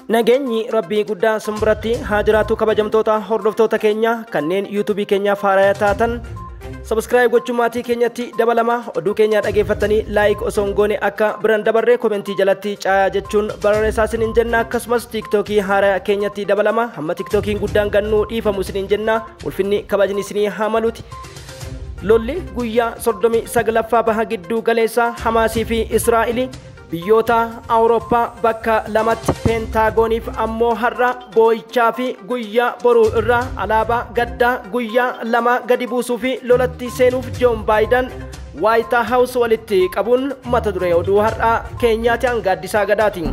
Nageenyi Rabbii guddaa sun biratti haa jiraatu. Kabajamtoota hordoftoota keenya kanneen yuutuubii keenyaaf haaraa taatan subscribe gochuun maatii keenyatti dabalama. Oduu keenya dhageeffattanii like osoo hin goone akka biran dabarre komentii jalatti caayaa jechuun barreessaa isiniin jenna. Akkasumas tiiktookii haaraa keenyatti dabalama. Hamma tiiktookiin guddaan gannuu dhiifamu isiniin jenna. Ulfinni kabajni isinii haa maluuti. Lolli guyyaa 39ffaa baha gidduu galeessa Hamaasii fi Israa'el biyyoota Awurooppaa bakka lamatti peentagooniif ammoo har'a boo'ichaa fi guyyaa boruu irraa alaabaa gaddaa guyyaa lama gadi buusuu fi lolatti seenuuf Joon Baayiden Waayit Haawus walitti qabuun mata duree oduu har'a keenyaatti hanga Addisaa Gadaati.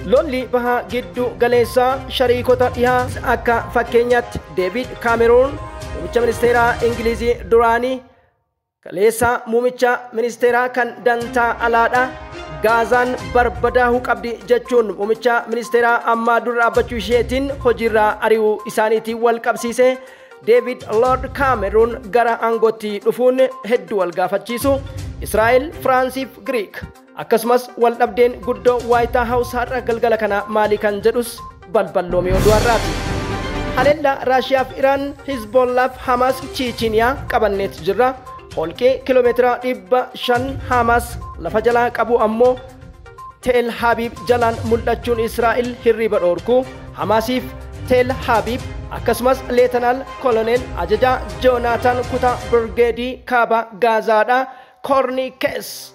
Lolli baha gidduu galeessaa shariikota dhihaa akka fakkeenyaatti Deevid Kaameroon muummicha ministeeraa Ingilizii duraanii kaleessa muummicha ministeeraa kan dantaa alaadha Gaazaan barbadaa'uu qabdi jechuun muummicha ministeeraa ammaa dura dhaabbachuu isheetiin hojiirraa ari'uu isaaniitiin wal qabsiise. Deevid Lord Kaameroon gara aangootti dhufuun hedduu wal gaafachiisu. Israa'el, Firaansiif Giriik akkasumas wal dhabdeen guddoo Waayit Haawus har'a galgala kana maali kan jedhus balballoomee oduu har'aati. Haleellaa Raashiyaaf Iraan, Hizbollaaf Hamaas Chiichiniyaa qabanneet jirra. Holqee kiiloomeetira 500 Hamaas lafa jalaa qabu ammoo Teel Habiib jalaan mul'achuun Israa'el hirriba dhoorku. Hamaasiif Teel Habiib akkasumas Leetanaal Koloneel ajajaa Joonaatan kutaa Birgeedii kaaba Gaazaadha Kornikees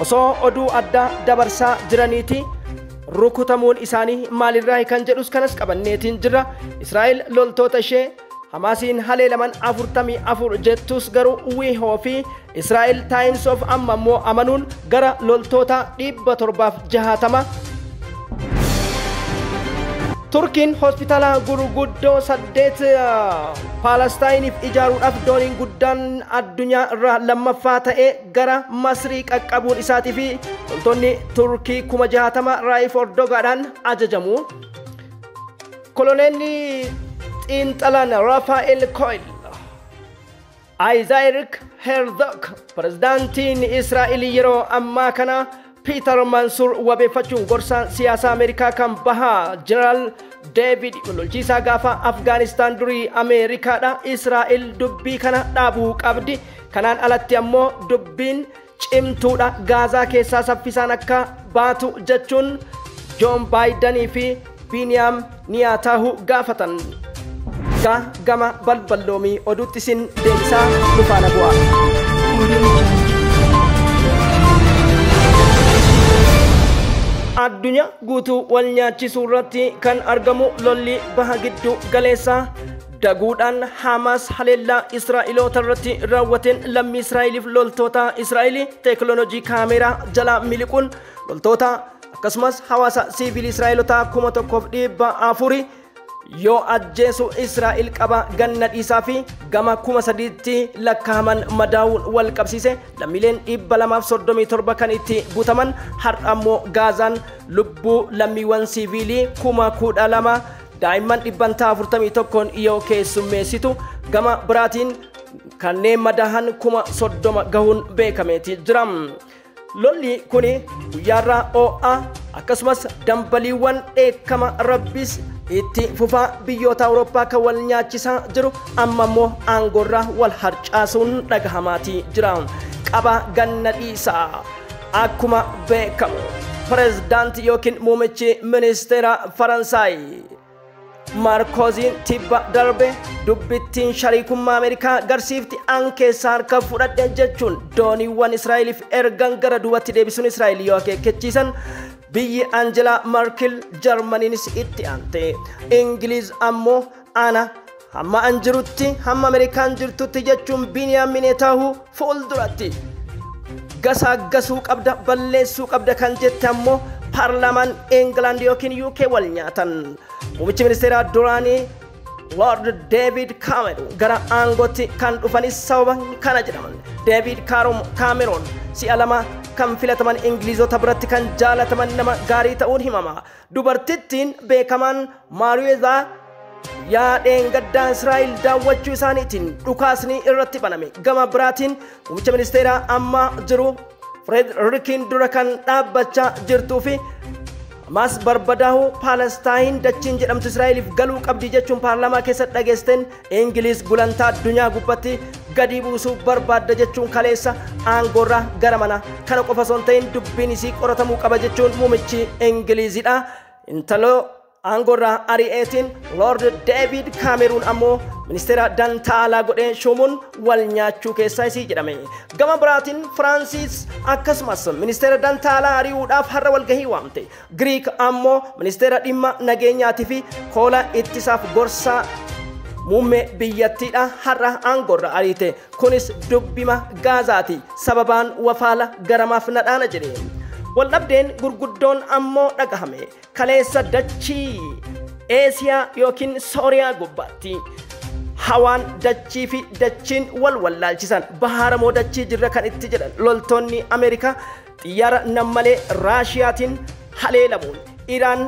osoo oduu addaa dabarsaa jiraniiti rukutamuun isaanii maalirraa kan jedhus kanas qabanneetiin jirra. Israa'el loltoota ishee Hamaasiin haleelaman 44 jettus garuu WIHO fi Israa'el Times of amma immoo amanuun gara loltoota 760. Turkiin hospitaala gurguddoo 8 Paalestaayiniif ijaaruudhaaf dooniin guddaan addunyaa irraa lammaffaa ta'e gara Masrii qaqqabuun isaatii fi loltoonni Turkii 60,000 Raayif Erdogaadhaan ajajamu. Koloneelli xiinxalaan Rafaa'el Koil Isaac Herzog pirezidaantiin Israa'el yeroo ammaa kana Peter Mansour wabeeffachuun gorsa siyaasaa Ameerikaa kan bahaa Jeneraal David lolchiisaa gaafa Afgaanistaan durii Ameerikaadha. Israa'el dubbii kana dhaabuu qabdi. Kanaan alatti ammoo dubbiin cimtuudha Gaazaa keessaa saffisaan akka baatu jechuun Joon Baayidanii fi Biniyaam Netanyahu gaafatan. Gama balballoomii oduutti isin deebisaa dhufaana bu'aa. Addunyaa guutuu wal nyaachisuu irratti kan argamu lolli baha gidduu galeessaa daguudhaan Hamaas haleellaa Israa'eloota irratti raawwateen lammii Israa'eliif loltoota Israa'el teekinooloojii kaameeraa jalaa miliquun loltoota akkasumas hawaasa siivilii Israa'elotaa 1400 yoo ajjeesu Israa'el qaba ganna dhiisaa fi gama 3000tti lakkaa'aman madaa'uun wal qabsiise. Lammiileen 237 kan itti butaman har'a ammoo Gaazaan lubbuu lammiiwwan siivilii 12,000 daa'imman 41 yoo keessummeessitu gama biraatiin kanneen madaahan 30,000 gahuun beekameeti jira. Lolli kuni guyyaarraa oo'a akkasumas dambaliiwwan dheekkama Rabbiis itti fufaa biyyoota Awurooppaa kan wal nyaachisaa jiru amma immoo aangoorraa wal harcaasuun dhagahamaatii jira. Qaba ganna dhiisaa akkuma beekamu pirezidaantii yookiin muummichi ministeera Faransaay Maarkooziin tibba darbe dubbittiin shariikummaa Ameerikaa garsiifti an keessaa harka fudhadhe jechuun dooniiwwan Israa'eliif ergan gara duubatti deebisuun Israa'el yoo akeekkachiisan biyyi Angelaa Merkel Jarmaniinis itti aante. Ingiliz ammoo ana hamma an jirutti hamma Ameerikaan jirtutti jechuun Biniyaam Netanyahu fuulduratti gasaa gasuu qabda balleessuu qabda kan jette ammoo paarlaamaan Ingilaand yookiin UK wal nyaatan. Muummichi ministeeraa duraanii Lord David Cameron gara aangootti kan dhufanis sababa kana jedhaman. David Cameron si'a lama kan filataman Ingiliizota biratti kan jaalataman nama gaarii ta'uun himama. Dubartittiin beekamaan Maariyeezaa yaadheen gaddaa Israa'el daawwachuu isaaniitiin dhukaasni irratti baname. Gama biraatiin muummicha ministeeraa amma jiru Frederikiin dura kan dhaabbachaa jirtuu fi Hamas barbadaa'uu Paalestaayin dachiin jedhamtu Israa'eliif galuu qabdi jechuun paarlaamaa keessatti dhageesteen Ingiliz gulantaa addunyaa gubbatti gadi buusuu barbaadda jechuun kaleessa aangoorraa gara mana. Kana qofa osoo hin ta'in dubbiin isii qoratamuu qaba jechuun muumichi Ingiliizidha. Intaloo aangoorraa ari'eetiin Lord David Cameroon ammoo ministeera dantaa alaa godhee shuumuun wal nyaachuu keessaa isii jedhame. Gama biraatiin Firaansis akkasumas ministeera dantaa alaa ari'uudhaaf har'a walgahii waamte. Giriik ammoo ministeera dhimma nageenyaatii fi koola ittisaaf gorsaa muummee biyyattiidha har'a aangoorra ariite. Kunis dubbima Gaazaati. Sababaan wafaala garamaaf nadhaana jedhe. Waldhabdeen gurguddoon ammoo dhagahame. Kaleessa dachii Eesiyaa yookiin Sooriyaa gubbaatti. Hawaan dachii fi dachiin wal wallaalchisan bahaara moo dachii jirra kan itti jedhan loltoonni Ameerikaa xiyyaara nammalee Raashiyaatiin haleelamuun Iraan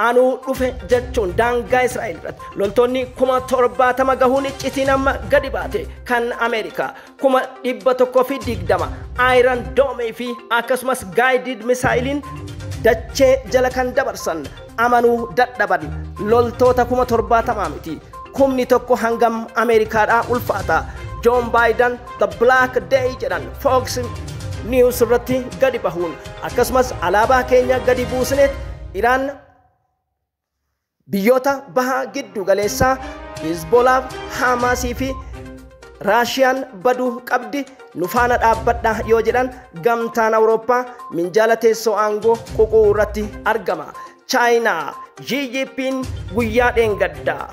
anuu dhufe jechuun daangaa Israa'el irratti loltoonni 70,000 gahuun iccitiin amma gadi baate kan Ameerikaa 120,000 Iron Dome fi akkasumas guided misaayiliin dachee jala kan dabarsan amanuu dadhaban loltoota 70,000 miti. Kumni tokko hangam Ameerikaadhaa ulfaata. John Biden the Black Day jedhan Fox News irratti gadi bahuun akkasumas alaabaa keenya gadi buusneet Iraan biyyoota baha giddu galeessaa Hizbolaaf, Hamaasii fi Raashiyaan baduu qabdi nu faana dhaabbadha yoo jedhan gamtaan Awurooppaa minjaala teessoo aangoo ququu irratti argama. Chaayinaa Xi Jinping guyyaa dheengaddaa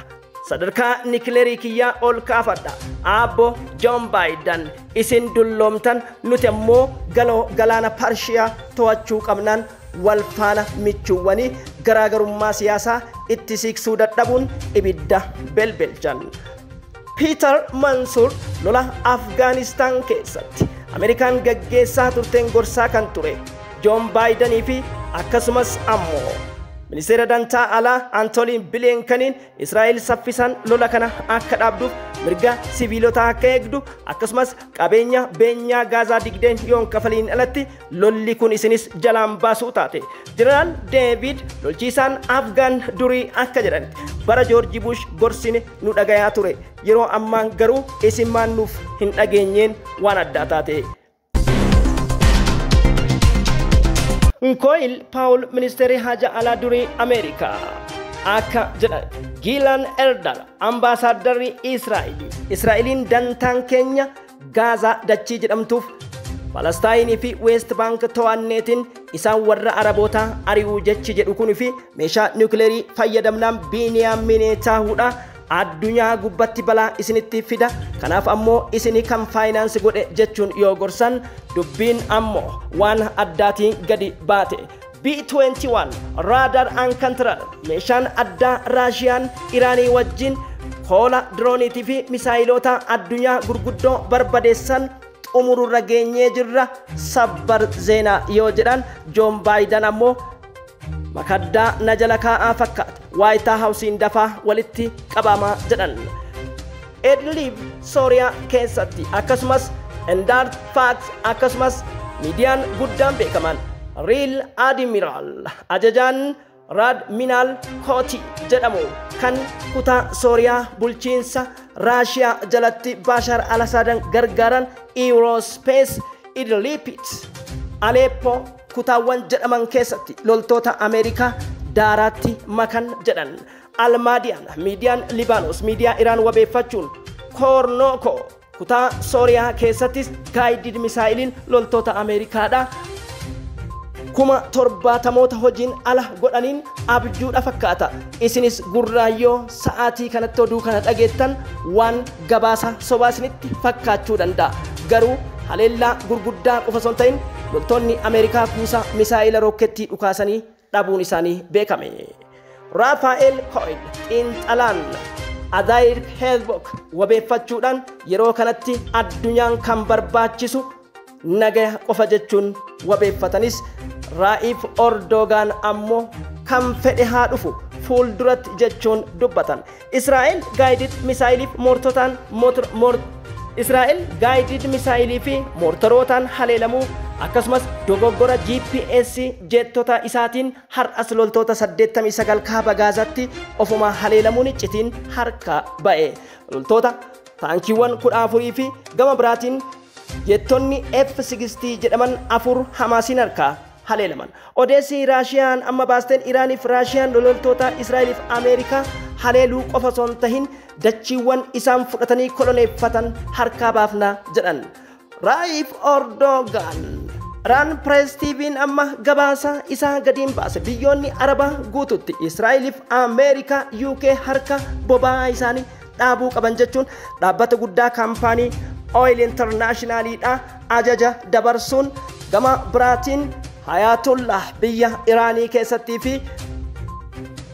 sadarkaa nikileerii kiyyaa ol kaafadha. Aabbo John Biden isin dulloomtan nuti ammoo galoo galaana Parshiyaa to'achuu qabnaan wal faana michuuwwanii garaagarummaa siyaasaa itti siiqsuu dadhabuun ibidda belbelchan. Peter Mansour lola Afgaanistaan keessatti Ameerikaan gaggeessaa turteen gorsaa kan ture John Bidenii fi akkasumas ammoo ministeera dantaa alaa Antooniin Bilinkaniin Israa'el saffisaan lola kana akka dhaabduuf mirga siviilotaa akka eegdu akkasumas qabeenya beenyaa Gaazaa digdeen yoon kafaliin alatti lolli kun isinis jalaan baasuu taate. Jeneraal Deevid lolchiisaan Afgaan durii akka jedhanitti bara Joorji Bush gorsine nu dhagayaa ture, yeroo ammaa garuu isin maan nuuf hin dhageenyeen waan addaa taate. Nkoil Paul ministeerri haja alaa durii Ameerikaa akka jedhan Giilan Erdal ambaasaaddarri Israa'el Israa'eliin dantaan keenya Gaazaa dachii jedhamtuuf Palestaayinii fi Weest Baank to'anneetiin isaan warra Arabootaa ari'uu jechi jedhu kun fi meeshaa niwukileerii fayyadamnaan Biiniyaamin Netanyahuudha addunyaa gubbatti balaa isinitti fida, kanaaf ammoo isini kan faayinaansi godhe jechuun yoo gorsan dubbiin ammoo waan addaatiin gadi baate. B-21 Radar Ankantarar meeshaan addaa Raashiyaan Iraanii wajjin koola dirooniitii fi misaayiloota addunyaa gurguddoo barbadeessan xumururra geenyee jirra sabbar zeenaa yoo jedhan Joon Baayiden ammoo makaddaa na jala kaa'aa fakkaata Waayit Haawusiin dafaa walitti qabamaa jedhan. Idlib Sooriyaa keessatti akkasumas Endaart Faaks akkasumas miidiyaan guddaan beekaman Riil Admiral ajajaan Raadminaal Kooti jedhamu kan kutaa Sooriyaa bulchiinsa Raashiyaa jalatti Baashar al-Asaadan gargaaran Eurospace Idlibit Aleppo kutaawwan jedhaman keessatti loltoota Ameerikaa daaraatti makan jedhan. Almaadiyaan miidiyaan Libaanos miidiyaa Iraan wabeeffachuun Koornooko kutaa Sooriyaa keessattis gaayidid misaayiliin loltoota Ameerikaadha 70,000 hojiin ala godhaniin abjuudha fakkaata. Isinis gurraayyoo sa'aatii kanatti oduu kana dhageettan waan gabaasa sobaa isinitti fakkaachuu danda'a. Garuu haleellaa gurguddaa qofa osoo hin ta'in loltoonni Ameerikaa kuusaa misaayila rookkeettii dhukaasanii dhabuun isaanii beekame. Raafaa'el Koil xiinxalaan Adaayir Heelbok wabeeffachuudhaan yeroo kanatti addunyaan kan barbaachisu nagaya qofa jechuun wabeeffatanis Raa'iif Ordogaan ammoo kan fedhe haa dhufu fuulduratti jechuun dubbatan. Israa'el gaayidid misaayiliif moortotaan Israa'el gaayidid misaayilii fi moortarootaan haleelamuu Akkasumas dogoggora GPS jeettota isaatiin har'as loltoota 89 kaaba Gaazaatti ofuma haleelamuun iccitiin harka ba'e. Loltoota taankiiwwan 14 fi gama biraatiin jeettonni F-16 jedhaman 4 Hamaasiin harkaa haleelaman. Odeessi Raashiyaan amma baasteen Iraaniif Raashiyaan loltoota Israa'eliif Ameerikaa haleeluu qofa osoo hin tahin dachiiwwan isaan fudhatanii koloneeffatan harkaa baafna jedhan. Raayif Erdogan. Iraan Press TV'n amma gabaasa isaa gadiin baase. Biyyoonni Arabaa guututti Israa'eliif Ameerikaa UK harka boba'aa isaanii dhaabuu qaban jechuun dhaabbata guddaa kaampaanii Oil Internationalidha ajaja dabarsuun. Gama biraatiin Hayatullah biyya Iraanii keessattii fi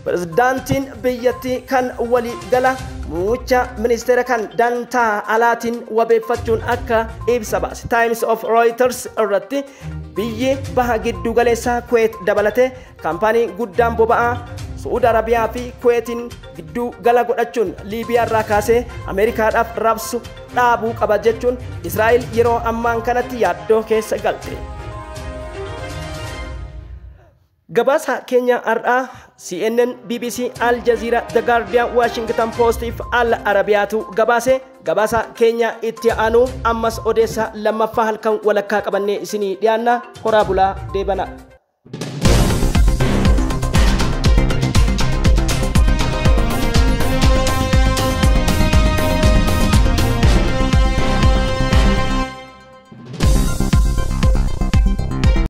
pirezidaantiin biyyattii kan waliigala muummicha ministeera kan dantaa alaatiin wabeeffachuun akka ibsa baase. Times of Reuters irratti biyyi baha giddu galeessaa Kuwait dabalatee kaampaanii guddaan boba'aa Su'uud Arabiyaa fi Kuweetiin gidduu gala godhachuun Liibiyaa irraa kaasee Ameerikaadhaaf rabsu dhaabuu qaba jechuun Israa'el yeroo ammaan kanatti yaaddoo keessa galte. Gabaasa keenya har'aa CNN, BBC, Al Jazeera, The Guardian, Washington Post fi Al Arabiyaatu gabaase. Gabaasa keenya itti aanu ammas odeessa lammaffaa halkan walakkaa qabannee isinii dhiyaanna. Horaa bulaa deebana.